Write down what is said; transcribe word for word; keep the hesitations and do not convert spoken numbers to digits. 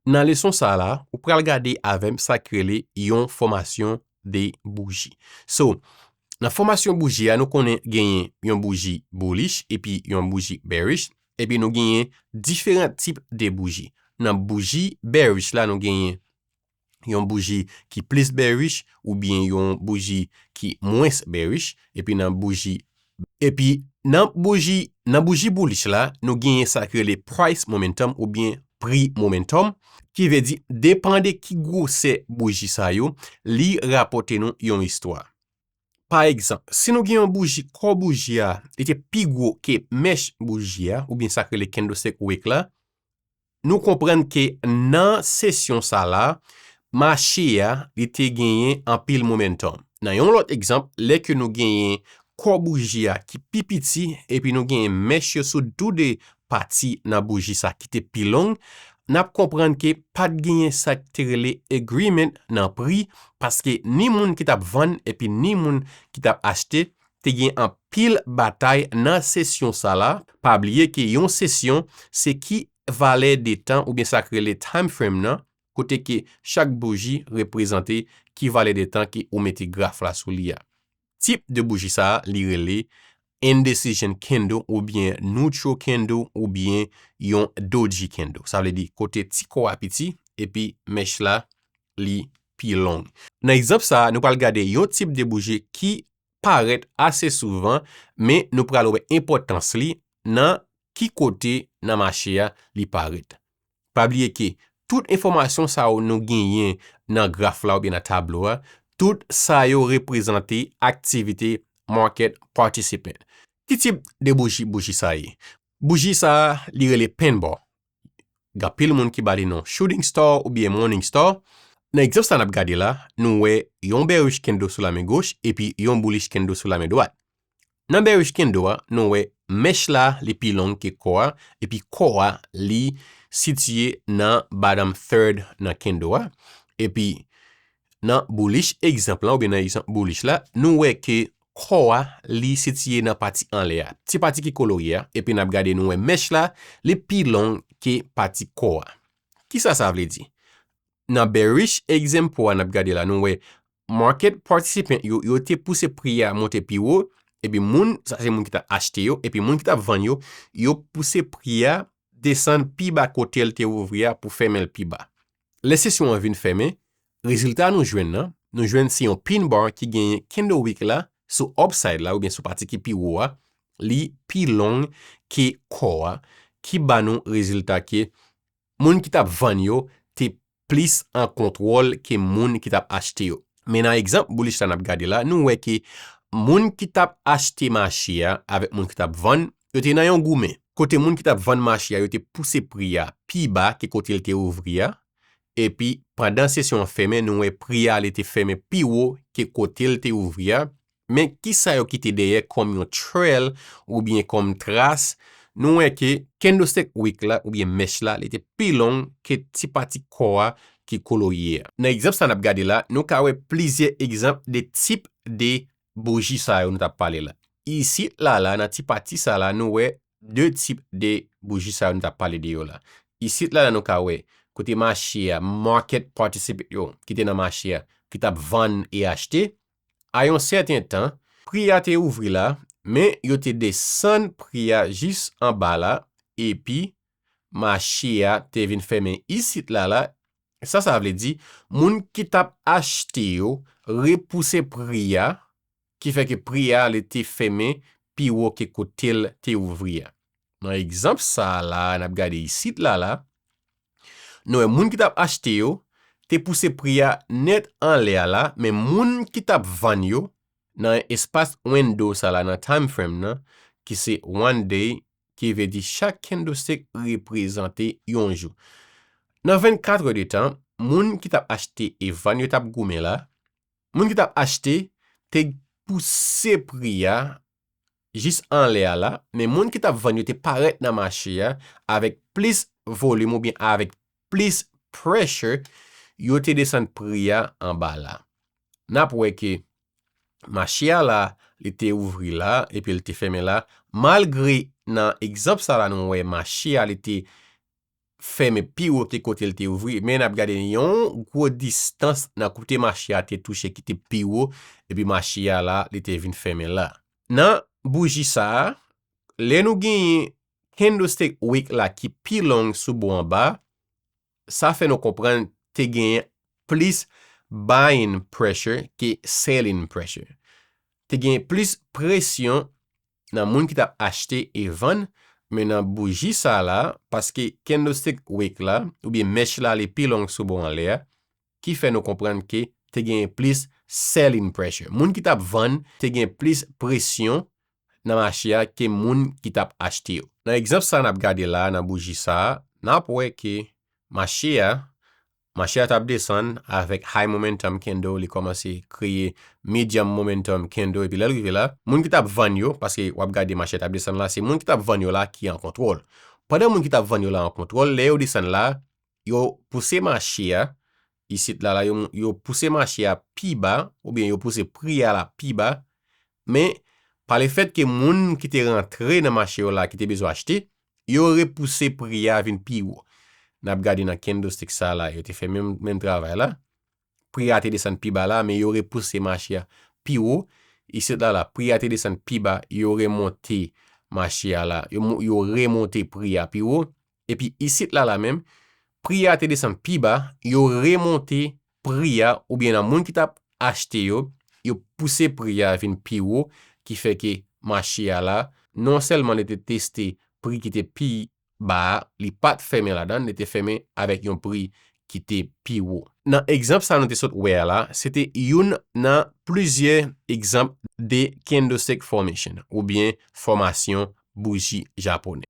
Nan leson sa la, ou pral gade avè m sa k rele yon fòmasyon de bouji. So, nan fòmasyon bouji a, nou konnen genyen yon bouji bullish epi yon bouji bearish, epi nou genyen diferan tip de bouji. Nan bouji bearish la, nou genyen yon bouji ki plis bearish oubyen yon bouji ki mwens bearish, epi nan bouji epi nan bouji nan bouji bullish la, nou genyen sa k rele price momentum oubyen pri momentum, ki vle di depann de ki gwosè bouji sa yo, li rapòte nou yon istwa. Pa egzanp, si nou gen yon bouji, kò bouji a, li te pi gwo ke mèch bouji a, oubyen sa k rele candlestick wick la, nou konprann ke nan sesyon sa la, mache a, li te genyen anpil momentum. Nan yon lòt egzanp, lè ke nou genyen kò bouji a ki pi piti, epi nou genyen mèch yo sou tou de pati nan bouji sa ki te pi long, n ap konprann ke pa t genyen sa k te rele agreement nan pri, paske ni moun ki t ap vann epi ni moun ki t ap achte te gen anpil batay nan sesyon sa la. Pa bliye ke yon sesyon se ki valè de tan oubyen sa k rele time frame nan, kote ke chak bouji reprezante ki valè de tan ke ou mete graf la sou li a. Tip de bouji sa a, li rele indecision candle oubyen neutral candle oubyen yon doji candle. Sa vle di kote ti kò a piti epi mèch la li pi long. Nan egzanp sa a, nou pral gade yon tip de bouji ki parèt ase souvan, men nou pral wè enpòtans li nan ki kote nan mache a li parèt. Pa bliye ke tout enfòmasyon sa yo nou genyen nan graf la oubyen nan tablo a, tout sa yo reprezante aktivite market participant. Ki tip de bouji bouji sa ye? Bouji sa a, li rele pin bar. Gen anpil moun ki ba li non shooting star oubyen morning star. Nan egzanp sa n ap gade la, nou wè yon bearish candle sou lamen goch epi yon bullish candle sou lamen dwat. Nan bearish candle a, nou wè mèch la li pi long ke kò a, epi kò a li sitiye nan bottom third nan candle a. Epi nan bullish egzanp lan, oubyen nan egzanp bullish la, nou wè ke kò a li sitiye nan pati anlè a, ti pati ki kolorye a, epi n ap gade nou wè mèch la li pi long ke pati kò a. Kisa sa vle di? Nan bearish example a n ap gade la, nou wè market participant yo, yo te pouse pri a monte pi wo, epi moun, sa se moun ki t ap achte yo, epi moun ki t ap vann yo, yo pouse pri a desann pi ba kote l te ouvri a pou fèmen l pi ba. Lè sesyon an vin fèmen, rezilta nou jwenn nan, nou jwenn se yon pin bar ki genyen candle wick la sou upside la oubyen sou pati ki pi wo a, li pi long ke kò a, ki ba nou rezilta ke moun ki t ap vann yo te plis an kontwòl ke moun ki t ap achte yo. Men nan egzanp bullish la n ap gade la, nou wè ke moun ki t ap achte mache a avèk moun ki t ap vann, yo te nan yon goumen. Kote moun ki t ap vann mache a, yo te pouse pri a pi ba ke kote l te ouvri a. Epi, pandan sesyon an fèmen, nou wè pri a li te fèmen pi wo ke kote l te ouvri a. Men kisa yo kite dèyè kòm yon trail oubyen kòm tras? Nou wè ke candlestick wick la oubyen mèch la, li te pi long ke ti pati kò a ki kolorye a. Nan egzanp sa n ap gade la, nou ka wè plizyè egzanp de tip de bouji sa yo nou t ap pale la. Isit la, la, nan ti pati sa la, nou wè de tip de bouji sa yo nou t ap pale de yo la. Isit la, la, nou ka wè kote mache a, market participant yo, ki te nan mache a, ki t ap vann e achte. A yon sèten tan, pri a te ouvri la, men yo te desann pri a jis anba la, epi mache a te vin fèmen isit la, la. Sa, sa vle di, moun ki t ap achte yo repouse pri a, ki fè ke pri a li te fèmen pi wo ke kote l te ouvri a. Nan egzanp sa a la, n ap gade isit la, la, nou wè moun ki t ap achte yo te pouse pri a nèt anlè a la, men moun ki t ap vann yo nan espas window sa la, nan time frame nan, ki se one day, ki vle di chak candlestick reprezante yon jou. Nan vennkat è de tan, moun ki t ap achte e vann yo t ap goumen la, moun ki t ap achte te pouse pri a jis anlè a la, men moun ki t ap vann yo te parèt nan mache a avèk plis volim oubyen avèk plis pressure, yo te desann pri a anba la. N ap wè ke mache a la, li te ouvri la, epi li te fèmen la, malgre nan egzanp sa la nou wè mache a li te fèmen pi wo ke kote l te ouvri, men n ap gade yon gwo distans nan kote mache a te touche ki te pi wo, epi mache a la, li te vin fèmen la. Nan bouji sa a, lè nou genyen candlestick wick la ki pi long sou bò anba, sa fè nou konprann te genyen plis buying pressure ke selling pressure. Te genyen plis presyon nan moun ki t ap achte e vann, men nan bouji sa la, paske candlestick wick la, oubyen mèch la, li pi long sou bò anlè a, ki fè nou konprann ke te genyen plis selling pressure. Moun ki t ap vann te gen plis presyon nan mache a ke moun ki t ap achte yo. Nan egzanp sa n ap gade la, nan bouji sa a, n ap wè ke mache a, mache a t ap desann avèk high momentum candle, li kòmanse kreye medium momentum candle, epi lè l rive la, moun ki t ap vann yo, paske w ap gade mache a t ap desann la, se moun ki t ap vann yo la ki an kontwòl. Pandan moun ki t ap vann yo la an kontwòl, lè yo desann la, yo pouse mache a, isit la, la, yo, yo pouse mache a pi ba, oubyen yo pouse pri a la pi ba, men pa lefèt ke moun ki te rantre nan mache yo la, ki te bezwen achte, yo repouse pri a vin pi wo. N ap gade nan candlestick sa la, yo te fè menm, menm travay la. Pri a te desann pi ba la, men yo repouse mache a pi wo. Isit la, la, pri a te desann pi ba, yo remonte mache a la. Yo, mo- yo remonte pri a pi wo. Epi isit la, la menm, pri a te desann pi ba, yo remonte pri a, oubyen nan moun ki t ap achte yo, yo pouse pri a vin pi wo, ki fè ke mache a la, non sèlman li te teste pri ki te pi ba a, li pa t fèmen ladan, li te fèmen avèk yon pri ki te pi wo. Nan egzanp sa nou te sot wè a la, se te youn nan plizyè egzanp de candlestick formation, oubyen fòmasyon bouji japonè.